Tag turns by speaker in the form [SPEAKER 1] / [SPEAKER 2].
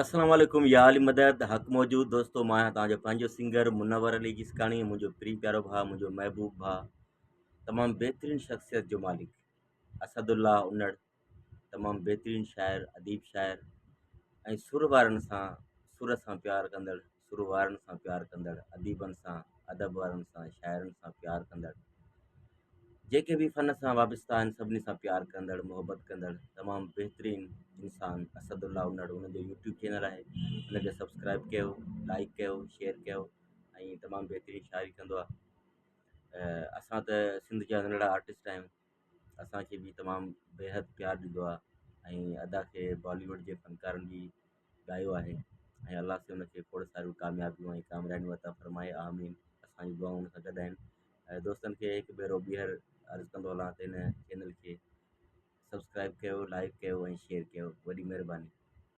[SPEAKER 1] السلام عليڪم يا علي مدد حق موجود دوستو مان آهيان توهان جو پنهنجو سنگر منور علي جسڪاڻي منهنجو پرين پيارو ڀاء منهنجو محبوب ڀاء تمام بهترين شخصيت جو مالڪ اسد الله انڙ تمام بهترين شاعر اديب شاعر ۽ سر وارن سان سر سان پيار ڪندڙ سر وارن سان پيار ڪندڙ اديبن سان ادب وارن سان شاعرن سان پيار ڪندڙ جيڪي به فن سان وابسته آهن سڀني سان پيار ڪندڙ محبت ڪندڙ تمام بهترين انسان اسد الله انڙ ان جو يوٽيوب چينل آهي ان کي سبسڪرائب ڪيو لائڪ ڪيو شيئر ڪيو ۽ تمام بهترين شاعري ڪندو آهي اسان ته سنڌ جا ننڍڙا آرٽسٽ آهيون اسانکي به تمام بيحد پيار ڏيندو آهي ۽ ادا کي باليووڊ جي فنڪارن به ڳايو آهي ۽ الله سائين ان کي کوڙ ساريون ڪاميابيون ۽ ڪامرانيون عطا فرمائي آمين اسان جون دعائون ان سان گڏ آهن ۽ دوستن کي هڪ ڀيرو ٻيهر عرض ڪندو هلان ته هن چينل کي سبسڪرائب ڪيو لائڪ ڪيو ۽ شيئر ڪيو وڏي مهرباني.